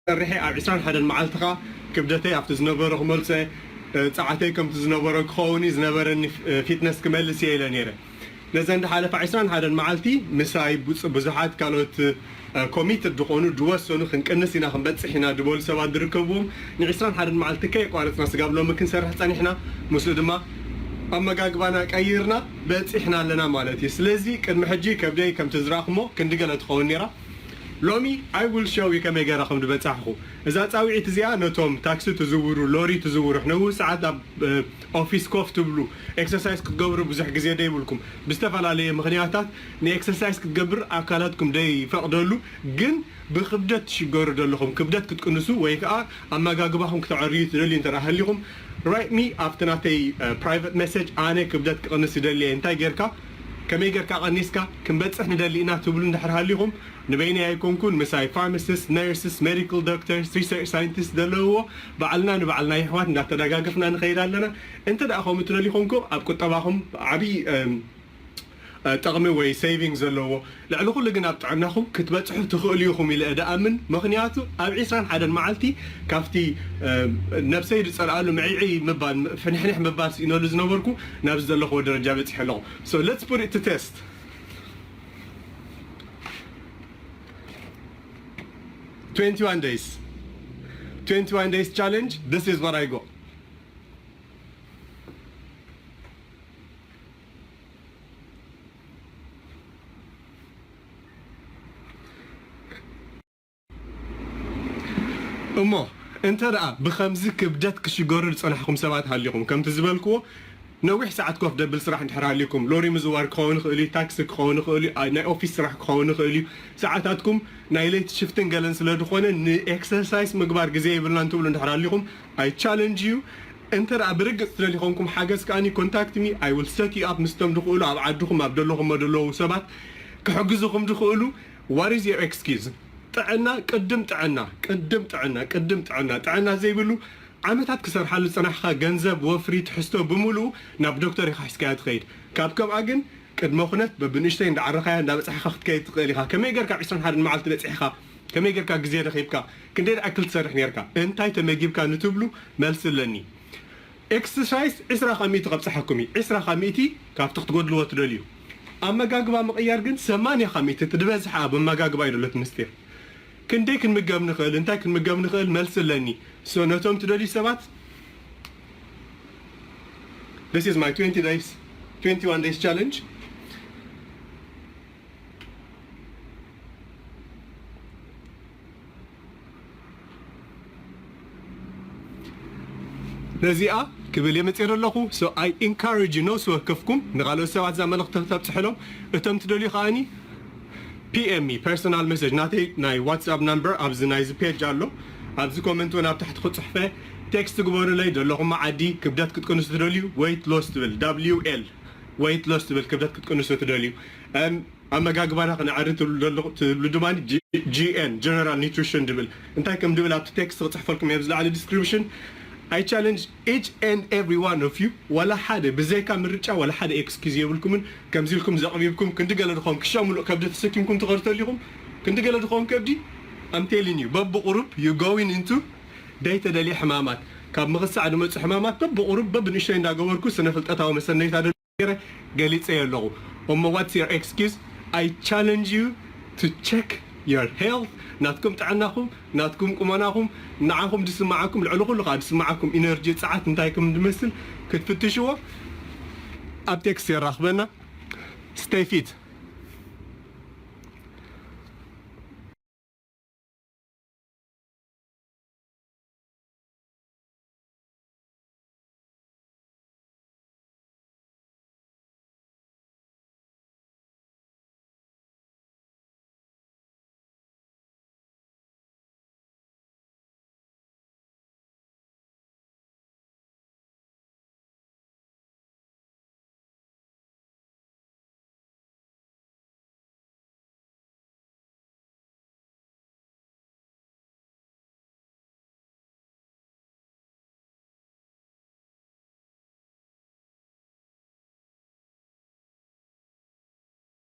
ሰርሐ ኣብ ዕስራን ሓደን መዓልትኻ ክብደተይ ኣብቲ ዝነበሮ ክመልሶ፣ እ፣ ጸዓተይ ከምቲ ዝነበሮ ክኸውን እዩ ዝነበረኒ፣ እ፣ ፊትነስ ክመልስ እየ ኢለ ነይረ። ነዘን ዝሓለፋ ዕስራን ሓደን መዓልቲ ምሳይ ብዙ-፣ ብዙሓት ካልኦት፣ እ፣ ኮሚትድ ዝኾኑ ዝወሰኑ ክንቅንስ ኢና ክንበጽሕ ኢና ዝበሉ ሰባት ዝርከብዎም ን ዕስራን ሓደን መዓልቲ ከየቋረጽና ስጋብ ሎሚ ክንሰርሕ ጸኒሕና። ምስኡ ድማ ኣመጋግባና ቀይርና በጺሕና ኣለና ማለት እዩ። ስለዚ ቅድሚ ሕጂ ከብደይ ከምቲ ዝረኣኹሞ ክንዲ ገለ ትኸውን ነይራ። ሎሚ I will show you ከመይ ገይረ ከም ዝበጻሕኹ። እዛ ጻውዒት እዚኣ ነቶም ታክሲ ትዝውሩ፣ ሎሪ ትዝውሩ፣ ሕነው ሰዓት ኣብ፣ እ፣ ኦፊስ ኮፍ ትብሉ፣ ኤክሰርሳይዝ ክትገብሩ ብዙሕ ግዜ ደይብልኩም፣ ብዝተፈላለየ ምኽንያታት ንኤክሰርሳይዝ ክትገብር ኣካላትኩም ደይፈቕደሉ፣ ግን ብክብደት ትሽገሩ ዘለኹም፣ ክብደት ክትቅንሱ ወይ ከዓ ኣመጋግባኹም ክተዕርዩ ትደልዩ እንተ ደኣ ሃሊኹም፣ write me ኣብቲ ናተይ፣ እ፣ ፕራይቨት መሴጅ፣ ኣነ ክብደት ክቕንስ ይደሊ እየ፣ እንታይ ጌርካ፣ ከመይ ጌርካ ቀኒስካ፣ ክንበጽሕ ንደሊ ኢና ትብሉ እንድሕር ሃሊኹም፣ ንበይነይ ኣይኮንኩን፣ ምሳይ ፋርማሲስት፣ ነርስስ፣ ሜዲካል ዶክተርስ፣ ሪሰርች ሳይንቲስት ዘለውዎ፣ ባዕልና ንባዕልና የሕዋት እንዳተደጋገፍና ንኸይድ ኣለና። እንተ ደኣ ከምኡ ትደልዩ ኮንኩም፣ ኣብ ቁጠባኹም ዓብዪ፣ እም፣ እ፣ ጠቕሚ ወይ ሴቪንግ ዘለዎ፣ ልዕሊ ኩሉ ግን ኣብ ጥዕናኹም ክትበጽሑ ትኽእሉ ኢኹም ኢለ እየ ድኣምን። ምኽንያቱ ኣብ ዕስራን ሓደን መዓልቲ ካብቲ፣ እ፣ ነብሰይ ዝጸልኣሉ ምዕዒ ምባል፣ ፍንሕንሕ ምባል ስኢነሉ ዝነበርኩ ናብዚ ዘለኽዎ ደረጃ በጺሐ ኣለኹ። So let's put it to test. Twenty-one days. Twenty-one days challenge. This is what I got. እሞ እንተ ደኣ ብኸምዚ ክብደት ክሽገሩ ዝጸናሕኩም ሰባት ሃሊኹም፣ ከምቲ ዝበልክዎ ነዊሕ ሰዓት ኮፍ ደብል ስራሕ እንድሕር ሃሊኩም፣ ሎሪ ምዝዋር ክኸውን ይኽእል እዩ፣ ታክሲ ክኸውን ይኽእል እዩ፣ ኣይ፣ ናይ ኦፊስ ስራሕ ክኸውን ይኽእል እዩ። ሰዓታትኩም ናይ ለይቲ ሽፍትን ገለን ስለ ዝኾነ ንኤክሰርሳይስ ምግባር ግዜ የብልናን ትብሉ እንድሕር ሃሊኹም፣ I challenge you። እንተ ደኣ ብርግጽ ትደልዩ ኮንኩም ሓገዝ ከኣኒ ኮንታክት ሚ፣ I will set you up ምስቶም ዝኽእሉ ኣብ ዓድኹም ኣብ ደለኹሞ ዘለዉ ሰባት ክሕግዙኹም ዝኽእሉ። What is your excuse? ጥዕና ቅድም ጥዕና፣ ቅድም ጥዕና፣ ቅድም ጥዕና። ጥዕና ዘይብሉ ዓመታት ክሰርሓሉ ዝጸናሕካ ገንዘብ፣ ወፍሪ፣ ትሕዝቶ ብምሉኡ ናብ ዶክተር ኢኻ ሒዝካዮ ትኸይድ። ካብ ከምኣ ግን ቅድመ ኩነት በብንእሽተይ እንዳዓረኻያ እንዳበጻሕኻ ክትከይድ ትኽእል ኢኻ። ከመይ ጌርካ ዕስራን ሓደን መዓልቲ በጺሕኻ? ከመይ ጌርካ ግዜ ረኺብካ? ክንደይ ዝኣክል ትሰርሕ ኔርካ? እንታይ ተመጊብካ ንትብሉ መልሲ ኣለኒ። ኤክሰርሳይስ ዕስራ ካብ ሚእቲ ከብጽሓኩም እዩ። ዕስራ ካብ ሚእቲ ካብቲ ክትጎድልዎ ትደልዩ። ኣመጋግባ ምቕያር ግን ሰማንያ ካብ ሚእቲ፣ እቲ ዝበዝሐ ኣብ ኣመጋግባ እዩ ዘሎ እቲ ምስጢር። ክንደይ ክንምገብ ንኽእል፣ እንታይ ክንምገብ ንኽእል መልሲ ኣለኒ። So ነቶም ትደልዩ ሰባት፣ this is my twenty days, twenty-one days challenge. ነዚኣ ክብል እየ መፅእ ዘለኹ። So I encourage you፣ ነብሲ ወከፍኩም ንኻልኦት ሰባት እዛ መልእኽቲ ክተብፅሕሎም። እቶም ትደልዩ ከዓኒ ፒ ኤም ሚ፣ ፐርሰናል መሴጅ፣ ናተይ ናይ ዋትስኣፕ ናምበር ኣብዚ ናይዚ ፔጅ ኣሎ። ኣብዚ ኮመንት እውን ኣብ ታሕቲ ክፅሕፈ፣ ቴክስት ግበሩለይ። ዘለኹም ዓዲ ክብደት ክትቅንሱ ትደልዩ፣ ዌይት ሎስ ትብል፣ ዳብሊው ኤል፣ ዌይት ሎስ ትብል፣ ክብደት ክትቅንሱ ትደልዩ፣ እም፣ ኣመጋግባና ክነዕሪ ትብሉ ዘለኹ-፣ ትብሉ ድማ ጂ-፣ ጂ ኤን፣ ጀነራል ኒትሪሽን ድብል፣ እንታይ ከም ድብል ኣብቲ ቴክስት ክፅሕፈልኩም እየ፣ ኣብዚ ላዕሊ ዲስክሪፕሽን። I challenge each and every one of you፣ ዋላ ሓደ ብዘይካ ምርጫ ዋላ ሓደ ኤክስኪዝ የብልኩምን። ከምዚ ኢልኩም ዘቕቢብኩም ክንዲ ገለ ድኾም ክሻ ሙሉእ ከብዲ ተሰኪምኩም ትኸዱ ተሊኹም፣ ክንዲ ገለ ድኾም ከብዲ፣ I'm telling you፣ በብቑሩብ you going into ደይተደልየ ሕማማት፣ ካብ ምኽሳዕ ዝመፁ ሕማማት በብቑሩብ በብንእሽተይ እንዳገበርኩ ስነ ፍልጠታዊ መሰነይታ ገይረ ገሊፀ ኣለኹ። እሞ what's your excuse? I challenge you to check your health። ናትኩም ጥዕናኹም፣ ናትኩም ቁመናኹም፣ ንዓኹም ዝስማዓኩም፣ ልዕሊ ኩሉ ከዓ ዝስማዓኩም ኢነርጂ፣ ፀዓት እንታይ ከም ዝመስል ክትፍትሽዎ ኣብ ቴክስት የራኽበና። Stay fit።